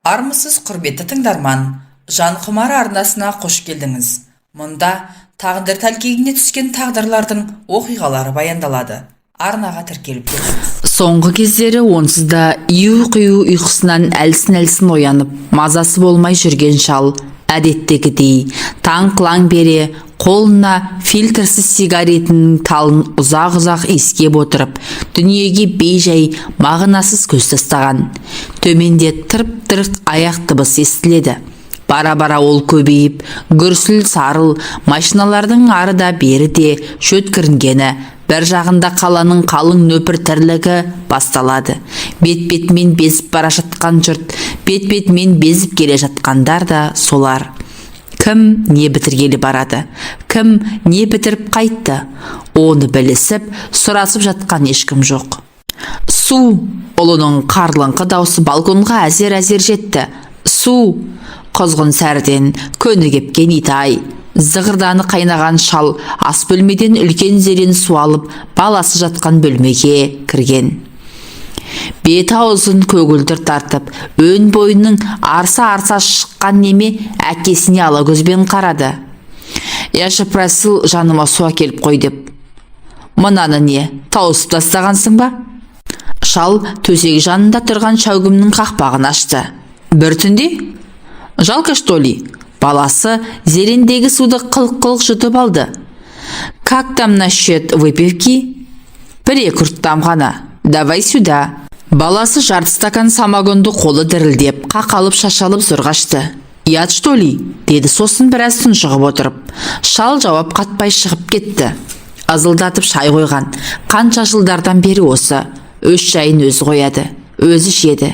Армысыз, құрметті тыңдарман! Жанқұмар арнасына қош келдіңіз. Мұнда тағдыр тәлкегіне түскен тағдырлардың оқиғалары баяндалады. Арнаға тіркеліп кетіңіз. Соңғы кездері онсыз да ию-қию ұйқысынан әлсін-әлсін оянып, мазасы болмай жүрген шал әдеттегідей таң қылаң бере қолына фильтрсіз сигаретінің талын ұзақ-ұзақ иіскеп отырып, дүниеге бей-жай, мағынасыз көз тастаған. Төменде тырп-тырп аяқ дыбысы естіледі. Бара-бара ол көбейіп, гүрсіл сарыл машиналардың ары да бері де шөткірінгені, бір жағында қаланың қалың нөпір тірлігі басталады. Бет-бетімен безіп бара жатқан жұрт, бет-бетімен безіп келе жатқандар да солар. Кім не бітіргелі барады, кім не бітіріп қайтты, оны білісіп, сұрасып жатқан ешкім жоқ. «Су!» Ұлының қарлыңқы даусы балконға әзер-әзер жетті. «Су!» Құзғын сәріден көні кепкен итай, зығырданы қайнаған шал ас бөлмеден үлкен зерен су алып, баласы жатқан бөлмеге кірген. Бет аузын көгілдір тартып, өн бойының арса-арса шыққан неме әкесіне ала көзбен қарады. «Я же просил жаныма су әкеліп қой деп. Мынаны не, тауысып тастағансың ба?» Шал төсек жанында тұрған шәугімнің қақпағын ашты. «Бір түнде? Жалко, что ли?» Баласы зерендегі суды қылқ-қылқ жұтып алды. «Как там насчет выпивки?» «Бір-екі ұрттам ғана. Давай сюда». Баласы жарты стакан самогонды қолы дірілдеп, қақалып шашалып зорға ішті. «Ұят, что ли?» — деді сосын біраз тұншығып отырып. Шал жауап қатпай шығып кетті. Ызылдатып шай қойған. Қанша жылдардан бері осы. Өз шайын өзі қояды, өзі ішеді.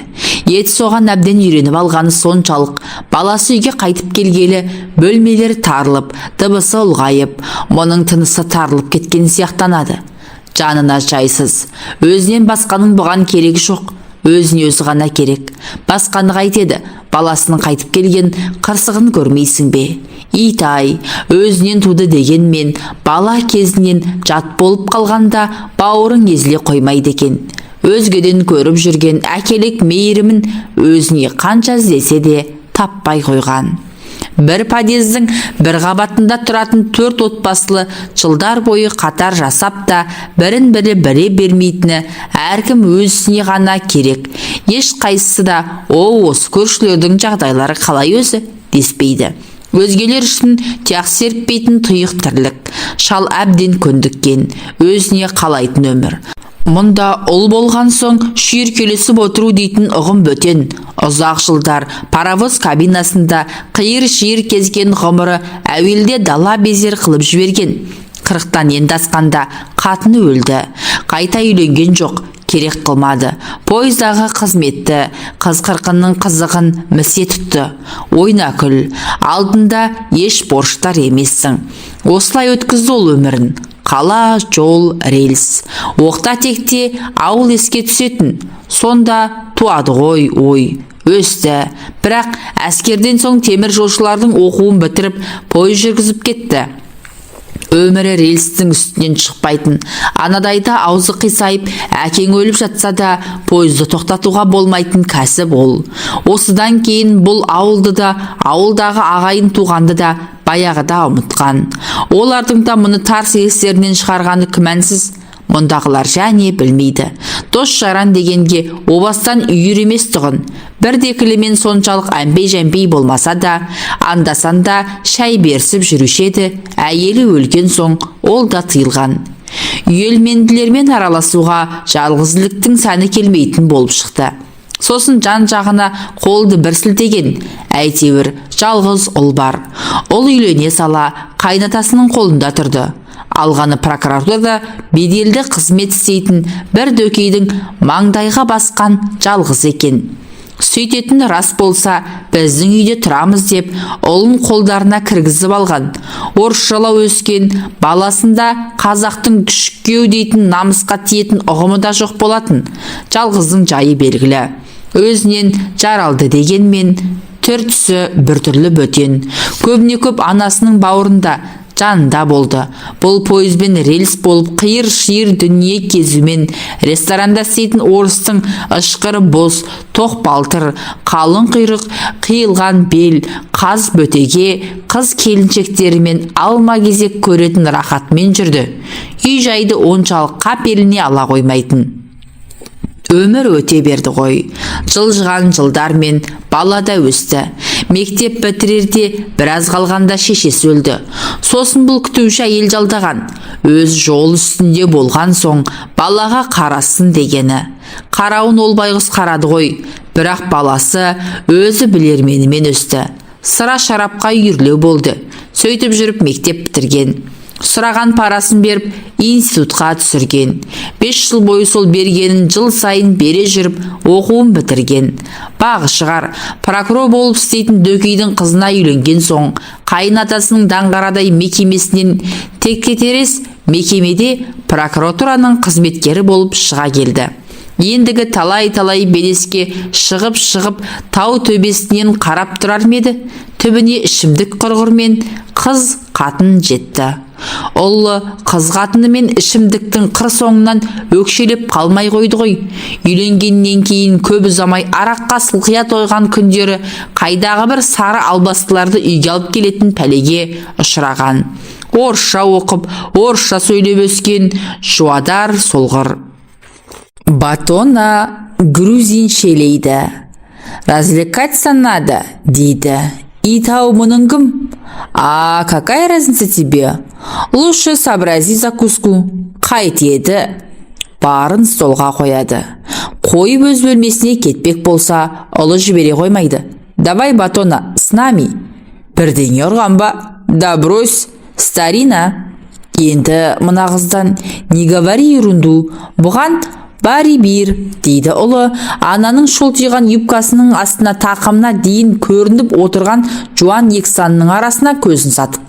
Ет соған әбден үйреніп алғаны соншалық, баласы үйге қайтып келгелі бөлмелері тарылып, дыбысы ұлғайып, мұның тынысы тарылып кеткен сияқтанады. Жанына жайсыз. Өзінен басқаның бұған керегі жоқ. Өзіне өзі ғана керек. Басқаны қайтеді? Баласының қайтып келген қырсығын көрмейсің бе? Итай, өзінен туды дегенмен, бала кезінен жат болып қалғанда бауырың езіле қоймайды екен. Өзгеден көріп жүрген әкелік мейірімін өзіне қанша іздесе де таппай қойған. Бір подъездің бір қабатында тұратын төрт отбасылы жылдар бойы қатар жасап та, бірін бірі біле бермейтіні, әркім өз ісіне ғана керек. Ешқайсысы да «О, осы көршілердің жағдайлары қалай өзі?» деспейді. Өзгелер үшін тұяқ серіппейтін тұйық тірлік. Шал әбден көндіккен, өзіне қалайтын өмір. Мұнда ұл болған соң шүйіркелесіп отыру дейтін ұғым бөтен. Ұзақ жылдар паровоз кабинасында қиыр-шиыр кезген ғұмыры әуелде дала безер қылып жіберген. 40-тан енді асқанда қатыны өлді. Қайта үйленген жоқ, керек қылмады. Пойыздағы қызметті, қыз қырқынның қызығын місе тұтты. Ойна, күл, алдында еш борыштар емессің. Осылай өткізді ол өмірін. Қала, жол, рельс. Оқта текте ауыл еске түсетін. Сонда туады ғой ой. Өсті. Бірақ әскерден соң темір жолшылардың оқуын бітіріп, пойыз жүргізіп кетті. Өмірі рельстің үстінен шықпайтын. Анадайда аузы қисайып, әкең өліп жатса да, пойызды тоқтатуға болмайтын кәсіп ол. Осыдан кейін бұл ауылды да, ауылдағы ағайын туғанды да баяғыда ұмытқан. Олардың да мұны тарс естерінен шығарғаны күмәнсіз. Мұндағылар және білмейді. Дос жаран дегенге о бастан үйір емес тұғын. Бірде-екілімен соншалық әмпей-жәмпей болмаса да, анда-санда шай берісіп жүруші еді, әйелі өлген соң ол да тыйылған. Үйелменділермен араласуға жалғыздылықтың сәні келмейтін болып шықты. Сосын жан жағына қолды бір сілтеген, әйтеуір жалғыз ұл бар. Ұл үйлене сала қайнатасының қолында тұрды. Алғаны прокуратурада беделді қызмет істейтін бір дөкейдің маңдайға басқан жалғыз екен. Сөйтетін рас болса, біздің үйде тұрамыз деп ұлын қолдарына кіргізіп алған. Орысшалау өскен баласында қазақтың күшіккеу дейтін намысқа тиетін ұғымы да жоқ болатын. Жалғыздың жайы белгілі. Өзінен жаралды дегенмен, түр түсі біртүрлі, бөтен. Көбіне көп анасының бауырында. Жанында болды. Бұл пойызбен рельс болып қиыр-шиыр дүние кезумен, ресторанда істейтін орыстың ышқыры бос, тоқ балтыр, қалың құйрық, қиылған бел, қаз бөтеге қыз келіншектерімен алма-кезек көретін рахатымен жүрді. Үй жайды оншалық қапеліне ала қоймайтын. Өмір өте берді ғой. Жылжыған жылдармен бала да өсті. Мектеп бітірерде біраз қалғанда шешесі өлді. Сосын бұл күтуші әйел жалдаған. Өз жол үстінде болған соң балаға қарасын дегені. Қарауын ол байғұс қарады ғой, бірақ баласы өзі білерменімен өсті. Сыра шарапқа үйірлеу болды. Сөйтіп жүріп мектеп бітірген. Сұраған парасын беріп, институтқа түсірген. 5 жыл бойы сол бергенін жыл сайын бере жүріп оқуын бітірген. Бағы шығар, прокурор болып істейтін Дөкейдің қызына үйленген соң, қайын атасының даңғарадай мекемесінен текетерес мекемеде прокуратураның қызметкері болып шыға келді. Ендігі талай-талай белеске шығып-шығып, тау төбесінен қарап тұрар ма еді? Түбіне ішімдік құрғырмен қыз қатын жетті. Ұлы қыз қатынымен ішімдіктің қыр соңынан өкшелеп қалмай қойды ғой. Үйленгеннен кейін көп ұзамай араққа сылқия тойған күндері қайдағы бір сары албастыларды үйге алып келетін пәлеге ұшыраған. Орысша оқып, орысша сөйлеп өскен жуадар солғыр. Батона грузиншелейді. «Развлекаться надо», — дейді. «Ит-ау, мұның кім?» «А какая разница тебе? Лучше сообрази закуску». Қайтеді? Барын столға қояды. Қойып, өз бөлмесіне кетпек болса, ұлы жібере қоймайды. «Давай, батона, с нами». «Бірдеңе ұрған ба?» «Да брось, старина». Енді мына қыздан не говори ерунду, бұған бәрібір, дейді ұлы. Ананың шолтиған юбкасының астына тақымына дейін көрініп отырған жуан екі санының арасына көзін сатып.